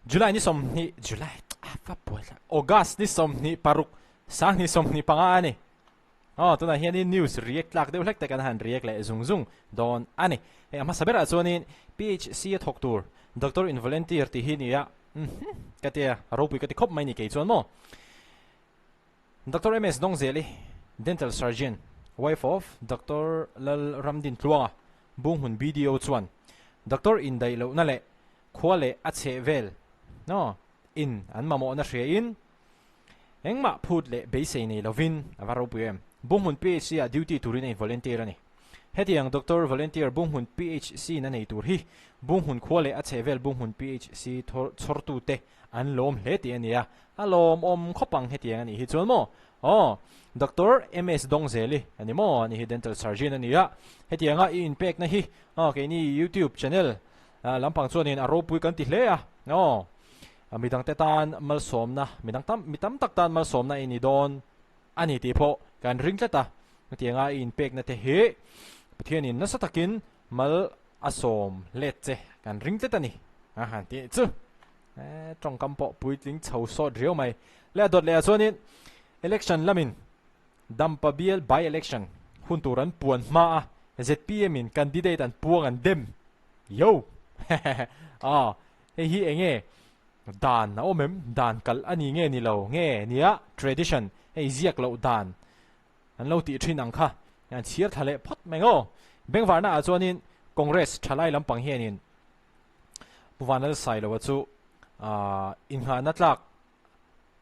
July ni 20, July, a va buai thlak, August ni 26, 2025 a ni. Aw, tunah hianin news react tlak deuh hlek te kan han react leh zung zung dawn a ni. Hei a hmasa berah chuanin PHC a thawk tur Doctor in volunteer tih hi ni a, mhm, ka tia, ropui ka ti khawp mai ni kei chuan maw. Doctor MS Dawngzeli, Dental Surgeon, wife of Doctor Lal Ramdin Tluanga, Bunghmun BDO chuan Doctor indaih lohna leh khua leh a chheh vel no in an mamawhna hriain engmah phut leh beisei nei lovin a va ropui em. Bunghmun PHC ah duty turin a in volunteer a ni. Hetiang Doctor volunteer Bunghmun PHC in a nei tur hi Bunghmun khua leh a chheh vel Bunghmun PHC chhawrtute an lawm hle tih a ni a, a lawmawm khawp ang hetiang a nih hi chuan maw? Aw, Doctor MS Dawngzeli a ni maw? Ani hi Dental Surgeon a ni a, hetianga i inpekna hi aw keini YouTube channel lampang chuanin a ropui kan ti hle a, aw midangte tan malsawmna, midang tam mi tam tak tan malsawmna i ni dawn a ni tih pawh kan ring tlat a, hetianga i inpekna te hi Pathianin nasa takin mal A sawm let che kan ring tlat a ni a han tih chu eh tawngkam pawh puitling chho sawt riau mai. Le a dawt leh ah chuanin election lamin Dampa bial by election hun tur an puan hma a zpm in candidate an puang an dem yo a hei hi enge dan a awm em dan kalh a ni nge ni lo nge nia tradition hei ziak loh dan An lo tih thin ang kha an chhir thla leh phawt mai ngaw. Bengvarna ah chuanin Congress thalai lampang hianin Pu Vanlal Sailoa chu inngahna tlak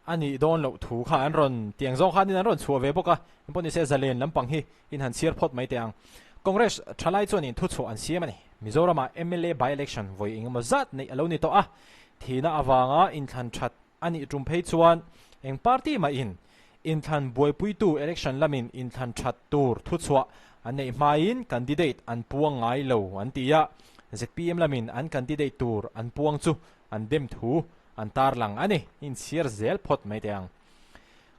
a nih dawn loh thu kha an rawn tiang zawng khanin an rawn chhuah ve bawk a, engpawh nise zalen lampang hi in han chhir phawt mai teh ang. Congress thalai chuanin thuchhuah an siam a ni. Mizoramah mla by-election vawi engemaw zat neih a lo ni tawh a, thihna avanga inthlan that A nih tum phei chuan eng party mahin inthlan buaipuitu election lamin inthlan that tur thuchhuah an neih hmain candidate an puang ngai lo an ti a, zpm lamin an candidate tur an puang chu an dem thu an tarlang a ni. Inchhir zel phawt mai teh ang.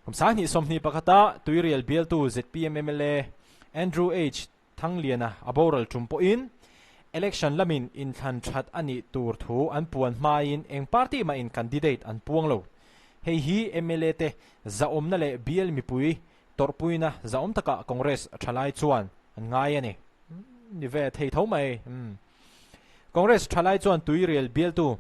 Kum 2021 a Tuirial bialtu zpm mla Andrew H. Thangliana a boral tum pawhin election lamin inthlan that a nih tur thu an puan hmain eng party mahin candidate an puang lo. Hei hi mla te zahawmna leh bial mipui tawrhpuina zahawm takah Congress thalai chuan an ngai a ni. Ni ve thei tho mai. Congress thalai chuan Tuirial bialtu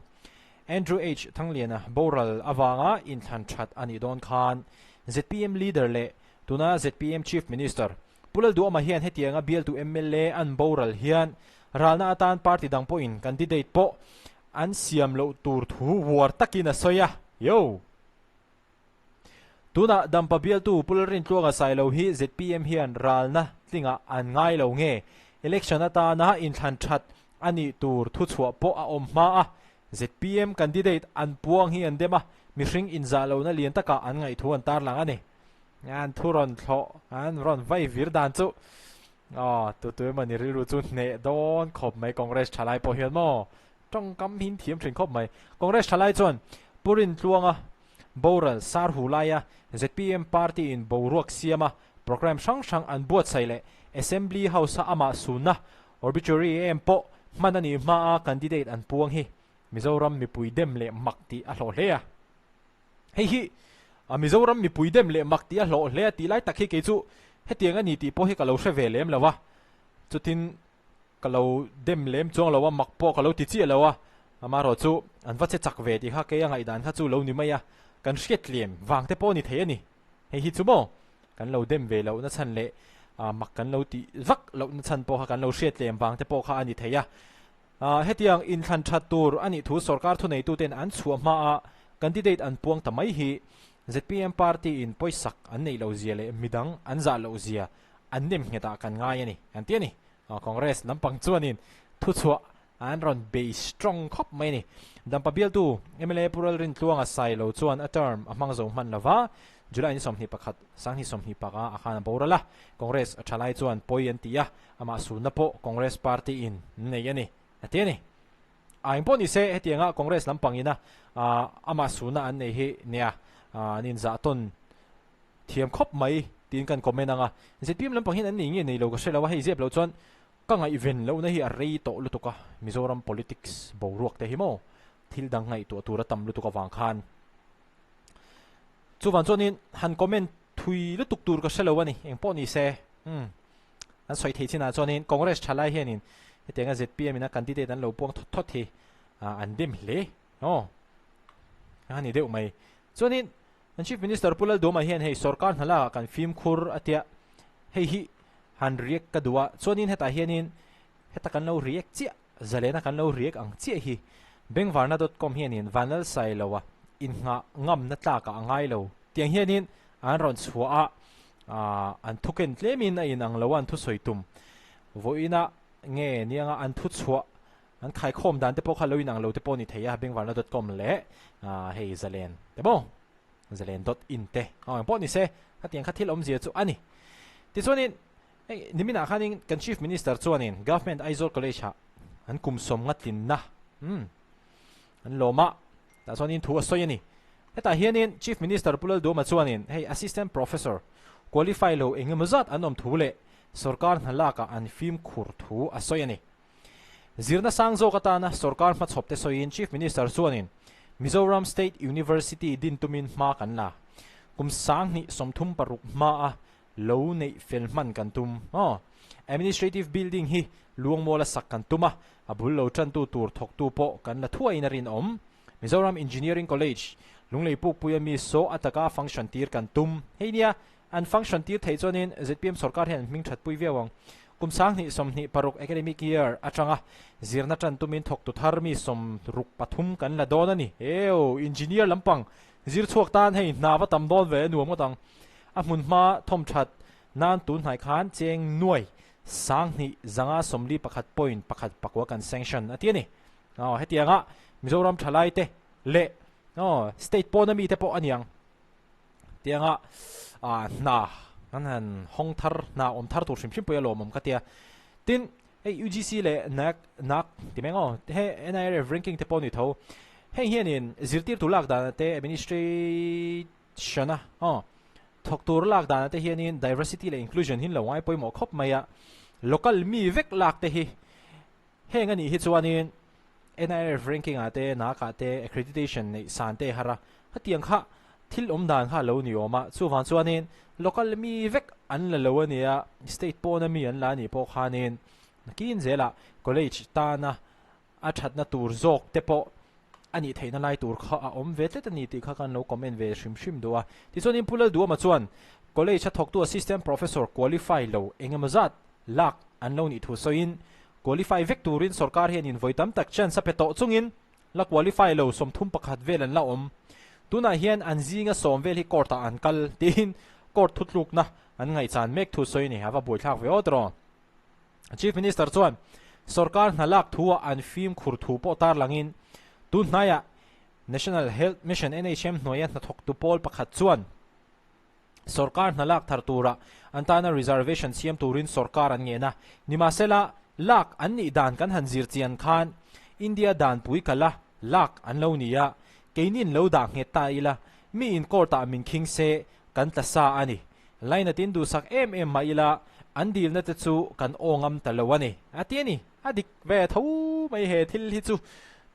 Andrew H Thangliana boral avanga inthlan that a nih dawn khan zpm leader leh tuna zpm Chief Minister Pu Lalduhama hian hetianga bialtu mla an boral hian ralna atan party dang pawhin candidate pawh an siam loh tur thu uar takin a sawi a, Yo! Tunah Dampa bialtu Pu Lalrintluanga Sailo hi zpm hian ralna tlingah an ngai lo nge? Election atana inthlan that a nih tur thuchhuah pawh a awm hma a, zpm candidate an puang hi an dem a, mihring inzah lohna lian takah an ngaihthu an tarlang a ni. An thu rawn thlawh, an rawn vai vir dan chu aw tu tu emaw ni rilru chu hneh dawn khawp mai Congress thalai pawh hian maw tawngkam hin thiam thin khawp mai. Congress thalai chuan Pu Rintluanga boral sar hu laia zpm party in boruak siama programme hrang hrang an buatsaih leh Assembly House a amah sunna obituary em pawh hman a nih hmaa candidate an puang hi Mizoram mipui dem leh mak tih a hlawh hle a. Hei hi Mizoram mipui dem leh mak tih a hlawh hle a tih lai tak hi kei chu hetiang a ni tih pawh hi ka lo hre ve lem lo a, chutin ka lo dem lem chuang lo a, mak pawh ka lo ti chiah lo a, amaherawh chu an va che chak ve tih kha kei a ngaihdan kha chu lo ni mai a, kan hriat tlem vang te pawh a ni thei a ni. Hei hi chu maw kan lo dem ve lohna chhan leh mak kan lo tih vak lohna chhan pawh kha kan lo hriat tlem vang te pawh kha a ni thei a. Hetiang inthlan that tur a nih thu sorkar thuneituten an chhuah hmaa candidate an puang ta mai hi zpm party in pawisak an neih loh zia leh midang an zah loh zia an nem nghetah kan ngai a ni an ti a ni. Congress lampang chuanin thuchhuah an rawn bei strong khawp mai a ni. Dampa bialtu mla Pu Lalrintluanga Sailo chuan a term a hmang zo hman lova, July ni 21, 2025 a khan a boral a, Congress thalai chuan pawi an ti a, Amah sunna pawh Congress party in nei a ni, a ti a ni. A eng pawh ni se, hetianga Congress lampang ina amah sunna an nei hi nia an inzah tawn thiam khawp mai tiin kan comment ang a. Zpm lampang hian an nei nge nei lo ka hre lo a, hei zep loh chuan ka ngaihven lohna hi a rei tawh lutuk a, Mizoram politics boruak te hi maw? Thil dang ngaihtuah tur a tam lutuk avang khan. Chuvang chuanin han comment thui lutuk tur ka hre lo a ni, eng pawh ni se. Umm. An sawi thei chinah chuanin Congress thalai hianin hetianga zpm in a candidate an lo puang thawt thawt hi an dem hle. Aw. A ni deuh mai. Chuanin an Chief Minister Pu Lalduama hian hei sorkar hna lakah kan fimkhur a tia hei hi han react ka duh a. Chuanin hetah hianin heta kan lo react chiah Zalena kan lo riak ang chiah hi Bengvarna dot com hianin Vanlal Sailoa innghah ngamna tlakah a ngai lo tiang hianin an rawn chhuah a, an thuken tlemin a inang lo a an thusawi tum vawiina nge nianga an thuchhuah an khaikhawm dan te pawh kha lo inang lo te pawh a ni thei a Bengvarna dot com leh hei Zalen te maw Zalen dot in te engpawh pawh ni se khatiang kha thil awmzia chu a ni. Tichuanin Hei niminah khanin kan Chief Minister chuanin Government Aizawl College ah an kum sawm nga tlinna umm an lawm a, tah chuanin thu a sawi a ni. Hetah hianin Chief Minister Pu Lalduhoma chuanin hei Assistant Professor qualify lo eng emaw zat an awm thu leh sorkar hna lakah an fimkhur thu a sawi a ni. Zirna sang zawk atana sorkar hmachhawp te sawiin Chief Minister chuanin Mizoram State University din tumin hma kan la. Kum 20 36 hmaa Lo neih fel hman kan tum aw. Administrative building hi Luangmuala sak kan tum a, a bul lo tantu tur thawktu pawh kan la thuaiin a rinawm. Mizoram Engineering College, Lunglei Pukpuia mi saw a taka function tir kan tum. Hei nia, an function tir theih chuanin zpm sorkar hian an hming thatpui viau ang. Kum 2026 academic year atanga zirna tan tumin thawktu thar mi 63 kan la dawn a ni. Eo, engineer lampang zir chhuak tan hei hna va tam dawn ve a nuam ngawt ang. A hmun hma thawmthat nan tun hnai khan cheng nuai 2141 point pakhat pakua kan sanction a ti a ni. Aw hetianga Mizoram thalai te leh aw state pawna mi te pawh a niang tianga ah hna kan han hawng thar hna awm thar tur hrim hrim pawh hi a lawmawm ka tia. Tin hei UGC leh NAC NAC ti mai ang aw he NIRF ranking te pawh a ni tho. Heng hianin zirtirtu lak dan te administration Shana, Aw. Thawk tur lak danah te hianin diversity leh inclusion hi an lo ngai pawimawh khawp mai a, local mi vek lak te hi heng anih hi chuanin NIRF ranking ah te NAAC ah te accreditation neih san te har a, hetiang kha thil awm dan kha a lo ni awm a, chuvang chuanin local mi vek an la lo a nia, state pawna mi an la anih pawh khanin nakin zelah college tana a thatna tur zawk te pawh a nih theihna lai tur kha a awm ve tlat a ni tih kha kan lo comment ve hrim hrim duh a. Tichuanin Pu Lalduama chuan College a thawktu Assistant Professor qualify lo engemaw zat lak an lo nih thu sawiin qualify vek turin sorkar hianin vawi tam tak chance a pe tawh chungin la qualify lo 31 vel an la awm. Tunah hian an zinga sawm vel hi court ah an kal tiin court thutlukna an ngaihchan mek thu sawi a ni. A va buaithlak ve awt rawh. Chief Minister chuan sorkar hna lak thu-ah an fimkhur thu pawh tarlangin tun hnaiah National Health Mission, NHM, hnuaia hnathawktu pawl pakhat chuan sorkar hna lak thar tura an tana reservation siam turin sorkar an ngen a. Nimahsela, lak an nih dan kan han zir chian khan India danpui kala lak an lo ni a, keinin lo dah nghet ta ila, mi in court-ah min khing se kan tla sa a ni. Lainatin duhsak em em mah ila an dilna te chu kan aw ngam ta lo a ni, a ti a ni. A dik ve tho mai he thil hi chu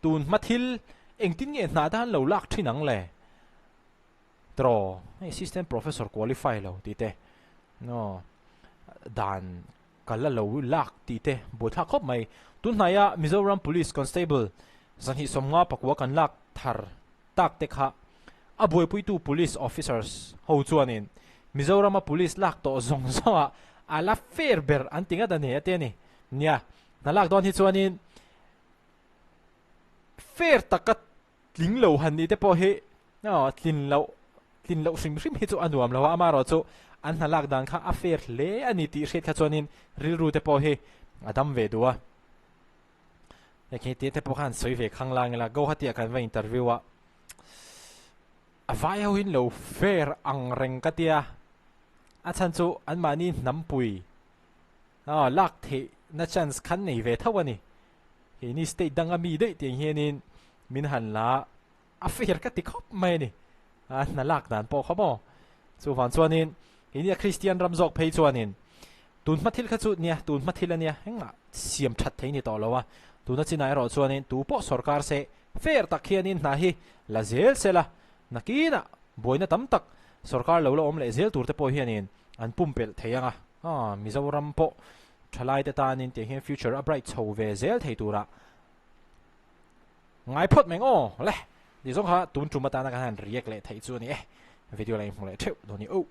tun hma thil engtin nge hna te han lo lak thin ang le? Tiraw, hei assistant professor qualify lo tih te, aw dan ka la lo lak tih te buaithlak khawp mai. Tun hnaia Mizoram Police Constable 254 kan lak thar tak te kha a buaipuitu Police Officers ho chuanin Mizorama Police lak tawh zawng zawngah a la fair ber an ti ngat a ni a ti a ni. Nia, hna lak dawn hi chuanin fair taka tling lo han nih te pawh hi tlin loh tlin loh hrim hrim hi chu a nuam lo a, amaherawhchu an hna lak dan kha a fair hle a ni tih hriat kha chuanin rilru te pawh hi a dam ve duh a. Hei te te pawh khan sawi ve khang lang ila Guwahati ah kan va interview a, a vai ho in lo fair ang reng ka tia, a chhan chu anmahni hnampui lak theih na chance khan nei ve tho a ni. Keini state danga mi daih tiang hianin min han la a fair ka ti khawp mai a ni, a hna lak dan pawh kha maw. Chuvang chuanin keini a Kristian ram zawk phei chuanin tun hma thil kha chu nia tun hma thil a nia engmah siam that thei ni tawh lo a, tuna chinah erawh chuanin tu pawh sorkar se Fair tak hianin hna hi la zel sela, nakinah buaina tam tak sorkar lo la awm leh zel turte pawh hianin an pumpelh thei ang a. Mizoram pawh thalaite tanin tiang hian future a bright chho ve zel thei turah ngai phawt mai ang aw le. Tih zawng kha tun tum atana kan han react leh theih chu a ni e. Video la inhmu leh theuh dawn i oh.